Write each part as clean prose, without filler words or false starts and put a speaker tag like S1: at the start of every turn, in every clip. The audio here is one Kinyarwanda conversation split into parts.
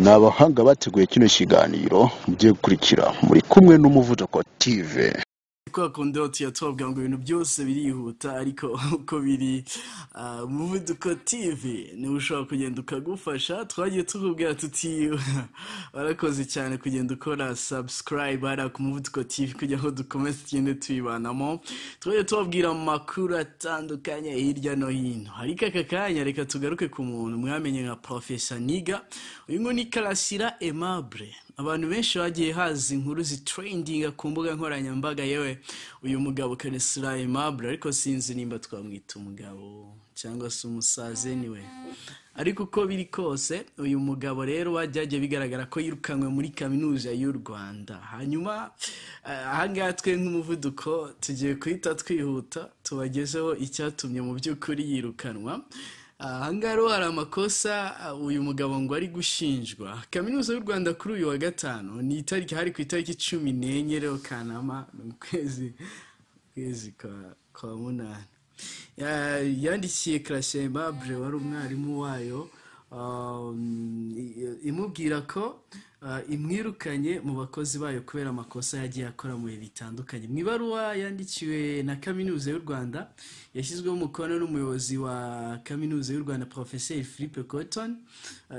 S1: Ni abahanga bateguye kino kiganiro mugiye gukurikira muri kumwe n'Umuvuduko TV.
S2: Kwa kundi tujya tubabwira ngo ibintu byose birihuta, ariko uko biri, Umuvuduko TV niwe ushobora kugenda ukagufasha. Twagiye tukubwira tuti warakoze cyane kugenda ukora subscribe hariya ku Muvuduko TV kugira ngo dukomeze tugende tuyibanamo. Twagiye tubabwira amakuru atandukanye hirya no hino, ariko aka kanya reka tugaruke ku muntu mwamenye nka Professor Niga. Uyu nguyu ni Karasira Aimable. Abantu benshi bagiye haza inkuru zitrendinga ku mbuga nkoranyambaga. Yewe, uyu mugabo Karasira Aimable, ariko sinzi nimba twamwita umugabo cyangwa se umusaza, anyway, ariko uko biri kose uyu mugabo rero byagiye bigaragara ko yirukanwe muri Kaminuza y'u Rwanda. Hanyuma ahangaha twe nk'Umuvuduko tugiye guhita twihuta tubagezeho icyatumye mu by'ukuri yirukanwa. Ahangaha rero hari amakosa uyu mugabo ngo ari gushinjwa. Kaminuza y'u Rwanda kuri uyu wa gatanu, ni itariki, hari ku itariki 14 rero Kanama, ni mu kwezi kwa munani, yandikiye Karasira Aimable wari umwarimu wayo, imubwira ko imwirukanye mu bakozi bayo kubera amakosa yagiye akora mu bihe bitandukanye. Mu ibaruwa yandikiwe na Kaminuza y'u Rwanda, yashyizweho umukono n'umuyobozi wa Kaminuza y'u Rwanda, Professeur Philippe Cotton,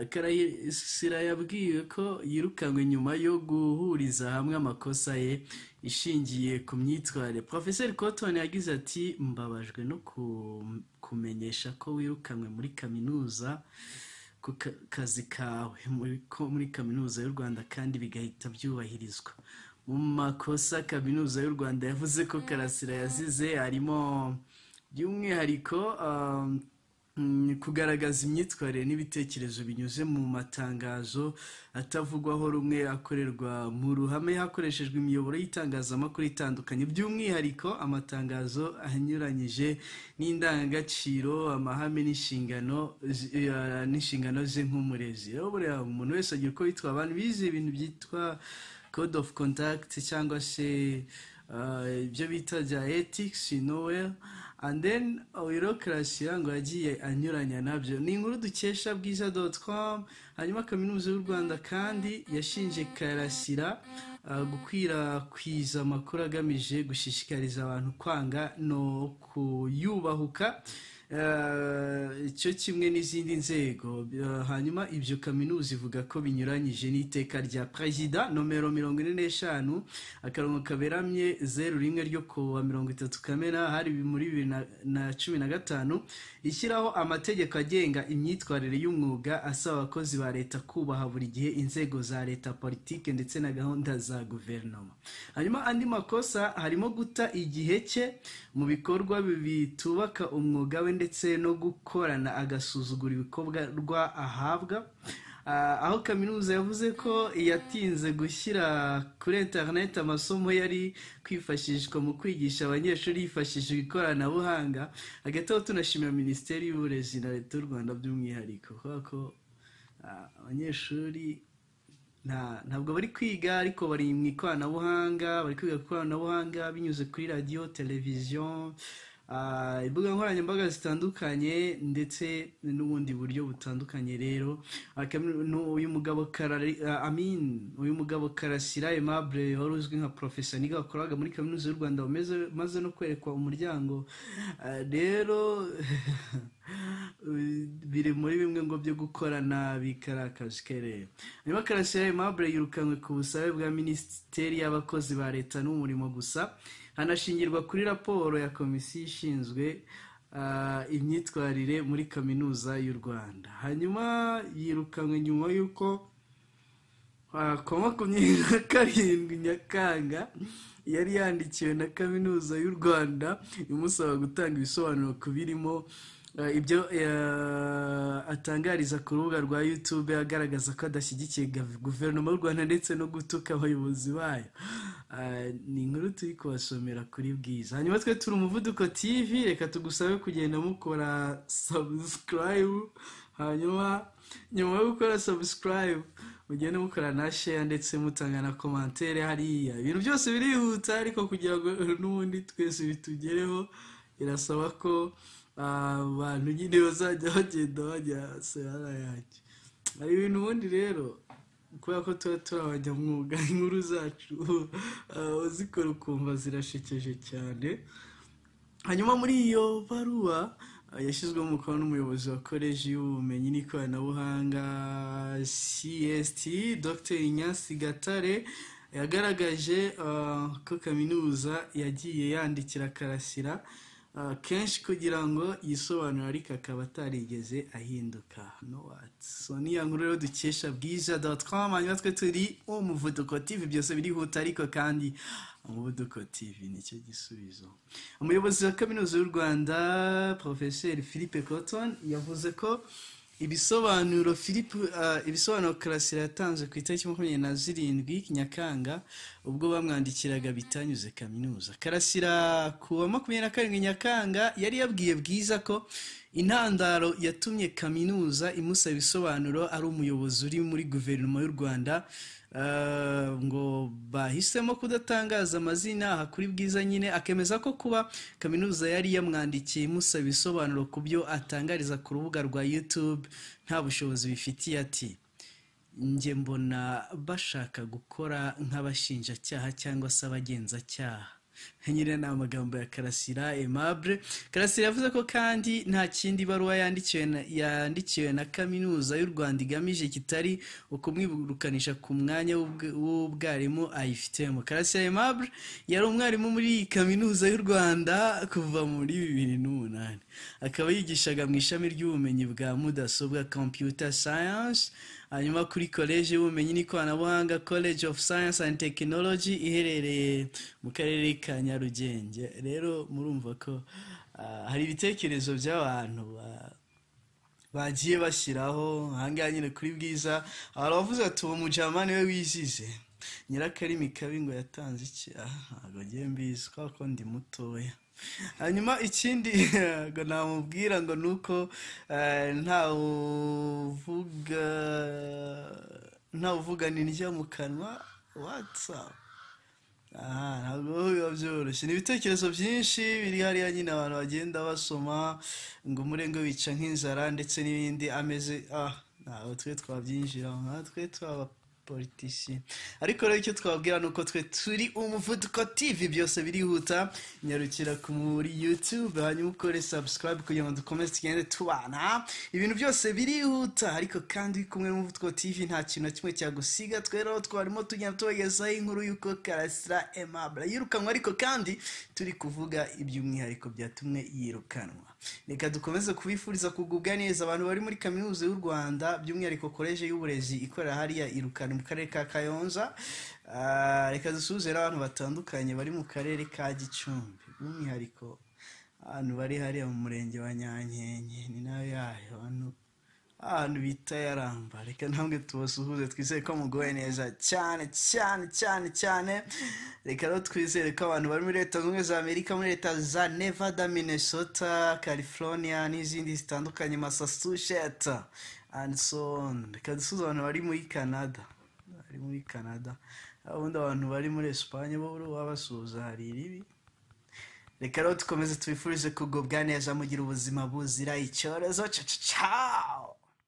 S2: Karasira yabwiwe ko yirukanywe nyuma yo guhuriza hamwe amakosa ye ishingiye ku myitwarire. Professeur Cotton yagize ati: "Mbabajwe no kumenyesha ko wirukanywe muri kaminuza ku kazi kawe muri Kaminuza y'u Rwanda kandi bigahita byubahirizwa." Mu makosa Kaminuza y'u Rwanda yavuze ko Karasira yazize harimo by'umwihariko kugaragaza imyitwarire n'ibitekerezo binyuze mu matangazo atavugwaho rumwe akorerwa mu ruhame hakoreshejwe imiyoboro y'itangazamakuru itandukanye, by'umwihariko amatangazo anyuranyije n'indangagaciro, amahame n'inshingano ze nk'umurezi. Rero buriya umuntu wese agira uko yitwa. Abantu bize ibintu byitwa code of conduct cyangwa se ibyo bita bya ethics, you know well, and then uyu Karasira ngo yagiye anyuranya nabyo. Ni inkuru dukesha bwiza.com. Hanyuma Kaminuza y'u Rwanda kandi yashinje Karasira gukwirakwiza amakuru agamije gushishikariza abantu kwanga no kuyubahuka, icyo kimwe n'izindi nzego. Hanyuma ibyo kaminuza ivuga ko binyuranyije n'iteka rya Perezida nomero 45/01 ryo kuwa 30 Kamena, hari muri 2015, ishyiraho amategeko agenga imyitwarire y'umwuga, asaba abakozi ba leta kubaha buri gihe inzego za leta, politike ndetse na gahunda za guverinoma. Hanyuma andi makosa harimo guta igihe cye mu bikorwa bitubaka umwuga we ndetse no gukorana agasuzugura ibikorwa ahabwa. Aho kaminuza yavuze ko yatinze gushyira kuri interineti amasomo yari kwifashishwa mu kwigisha abanyeshuri hifashishijwe ikoranabuhanga. Hagati aho tunashimira Minisiteri y'Uburezi na Leta y'u Rwanda by'umwihariko, kubera ko abanyeshuri ntabwo bari kwiga, ariko bari mu ikoranabuhanga, bari kwiga ikoranabuhanga binyuze kuri radiyo, televiziyo, imbuga nkoranyambaga zitandukanye ndetse n'ubundi buryo butandukanye. Rero uyu mugabo Amin, uyu mugabo Karasira Aimable wari uzwi nka Professor Niga, wakoraga muri Kaminuza y'u Rwanda, maze no kwerekwa umuryango. Rero biri muri bimwe ngo byo gukora nabi kari akazi ke. Rero hanyuma Karasira Aimable yirukanwe ku busabe bwa Minisiteri y'Abakozi ba Leta n'Umurimo, gusa hanashingirwa kuri raporo ya komisiyo ishinzwe imyitwarire muri Kaminuza y'u Rwanda. Hanyuma yirukanwe nyuma y'uko ku wa 27 Nyakanga yari yandikiwe na Kaminuza y'u Rwanda imusaba gutanga ibisobanuro ku birimo ibyo atangariza ku rubuga rwa YouTube, agaragaza ko adashyigikiye guverinoma y'u Rwanda ndetse no gutuka abayobozi bayo. Ni inkuru turi kubasomera kuri Bwiza. Hanyuma twe turi Umuvuduko TV, reka tugusabe kugenda mukora subscribe. Hanyuma nyuma yo gukora subscribe, mugende mukora na share ndetse mutanga na commentaire hariya. Ibintu byose birihuta, ariko kugira ngo n'ubundi twese bitugereho birasaba ko abantu nyine bazajya bagenda bajya sehara yanjye. Hari ibintu ubundi rero. Kubera ko tuba turi abanyamwuga, inkuru zacu uzikora ukumva zirashekeje cyane. Hanyuma muri iyo baruwa yashyizweho umukono n'umuyobozi wa Koleji y'Ubumenyi n'Ikoranabuhanga CST, Dr Ignace Gatare, yagaragaje ko kaminuza yagiye yandikira Karasira kenshi kugira ngo yisobanure, ariko akaba atarigeze ahinduka. No what? So niya nkuru rero dukesha bwiza.com. Hanyuma twe turi Umuvuduko TV, byose birihuta, ariko kandi Umuvuduko TV nicyo gisubizo. Umuyobozi wa Kaminuza y'u Rwanda, Professeur Philippe Cotton, yavuze ko ibisobanuro Philippe ibisobanuro Karasira yatanze ku itariki 27 Nyakanga ubwo bamwandikiraga bitanyuze kaminuza. Karasira ku wa 27 Nyakanga yari yabwiye Bwiza ko intandaro yatumye kaminuza imusaba ibisobanuro ari umuyobozi uri muri guverinoma y'u Rwanda, ngo bahisemo kudatangaza amazina aha kuri Bwiza nyine, akemeza ko kuba kaminuza yari yamwandikiye imusaba ibisobanuro ku byo atangariza ku rubuga rwa YouTube nta bushobozi bifitiye. Ati: "Njye mbona bashaka gukora nk'abashinjacyaha cyangwa se abagenzacyaha." Nyine ni amagambo ya Karasira Aimable. Karasira yavuze ko kandi nta kindi ibaruwa yandikiwe na Kaminuza y'u Rwanda igamije kitari ukumwirukanisha ku mwanya w'ubwarimu ayifitemo. Karasira Aimable yari umwarimu muri iyi Kaminuza y'u Rwanda kuva muri 2008, akaba yigishaga mu ishami ry'ubumenyi bwa mudasobwa, computer science, hanyuma kuri Koleji y'Ubumenyi n'Ikoranabuhanga, College of Science and Technology, iherereye mu karere ka Nyarugenge. Rero murumva ko hari ibitekerezo by'abantu bagiye bashyiraho ahangaha nyine kuri Bwiza. Hari abavuze ati: "Uwo mujama niwe wizize nyirakarimi kabi." Ngo yatanze iki? Ntabwo ngiye mbizi kubera ko ndi mutoya. Hanyuma ikindi ngo namubwira ngo ni uko ntawuvuga indya mu kanwa. Watsapu aha ntabwo biba byoroshye. Ni ibitekerezo byinshi biri hariya nyine abantu bagenda basoma, ngo umurenge wica nk'inzara ndetse n'ibindi ameze. Ntabwo twe twabyinjira, twe twaba politisi, ariko rero icyo twabwira ni uko twe turi Umuvuduko TV, byose birihuta. Nyarukira muri YouTube hanyuma ukore subscribe kugira ngo dukomeze tugende tubana. Ibintu byose birihuta, ariko kandi uri kumwe n'Umuvuduko TV nta kintu na kimwe cyagusiga. Twe rero twarimo tugenda tubagezaho inkuru y'uko Karasira Aimable yirukanwa, ariko kandi turi kuvuga iby'umwihariko byatumwe yirukanwa. Reka dukomeze kubifuriza kugubwa neza abantu bari muri Kaminuza y'u Rwanda, by'umwihariko Koleji y'Uburezi ikorera hariya irukana mu karere ka Kayonza. Reka dusuhuze n'abantu batandukanye bari mu karere ka Gicumbi, by'umwihariko abantu bari hariya mu murenge wa Nyankenke, ni nayo yayo ahantu bita Yaramba. Reka namwe tubasuhuze, twizere ko muguwe neza cyane cyane cyane cyane. Reka rero twizere ko abantu bari muri Leta Zunze Ubumwe za Amerika, muri leta za Nevada, Minnesota, California n'izindi zitandukanye, Massachusetts and so on. Reka dusuhuze abantu bari muri Canada, ubundi abantu bari muri Espagne bo wabasuhuza hari iribi. Reka rero dukomeze tubifurize kugubwa neza, mugira ubuzima buzira icyorezo. Ciao ciao.